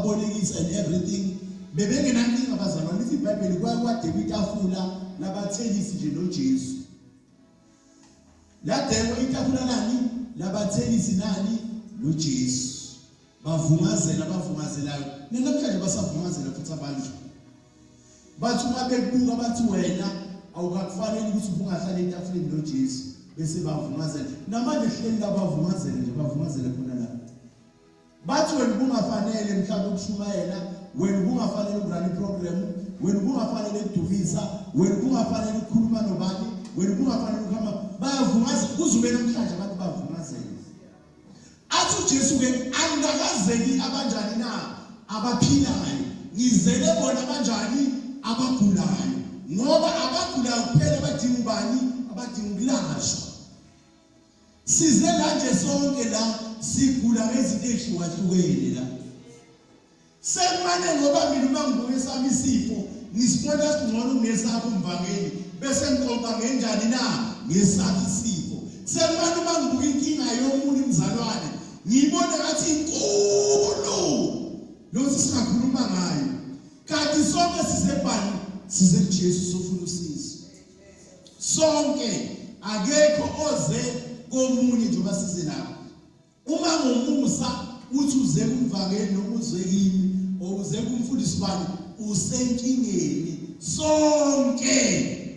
babolekisa and everything. Bebengenankinga abazalwane, lithi iBhayibheli kwake kwadekwa itafula labathelisi nje noJesu. Ladekwa itafula lani? Labathelisi nani? NoJesu. Bavungazela abavungazelayo. Namhlanje basavungazela futhi abantu. Bathi uma bekubuka bathi wena awukakufanele ukuthi ubungahlala etafuleni noJesu bese bavungazela. Namanje hleli la bavungazela nje bavungazele khona la. Bathi wena ubungafanele mhlawumbe ukushumayela, wena ubungafanele ukurana iprogram, wena ubungafanele ukudumisa, wena ubungafanele ukukhuluma nobani, wena ubungafanele ukuhamba. Bayavungazela kuze ube namhlanje abantu bavungazela. Athi uJesu ke angikakazeli abanjani na abaphilayo, ngizele bona abanjani abagulayo, ngoba abagulayo kuphela abadinga ubani, abadinga ukulashwa. Size la nje sonke la sigula ngezinto ezihlukahlukene la. Sekumane ngoba mina uma ngibuka esami isifo ngisibona singcono kunesakho mvangeli bese ngixoxa ngenjani na ngesakho isifo. Sekumane uma ngibuka inkinga yomunye umzalwane ngiyibona ngathi inkulu lothi singakhuluma ngayo. Kanti sonke sizebani size kuJesu sofuna usizo. Sonke akekho oze komunye njengoba size lapha. Uma ngomusa uthi uze kumvangeli noma uze kimi or uze kumfundisi bani usenkingeni sonke.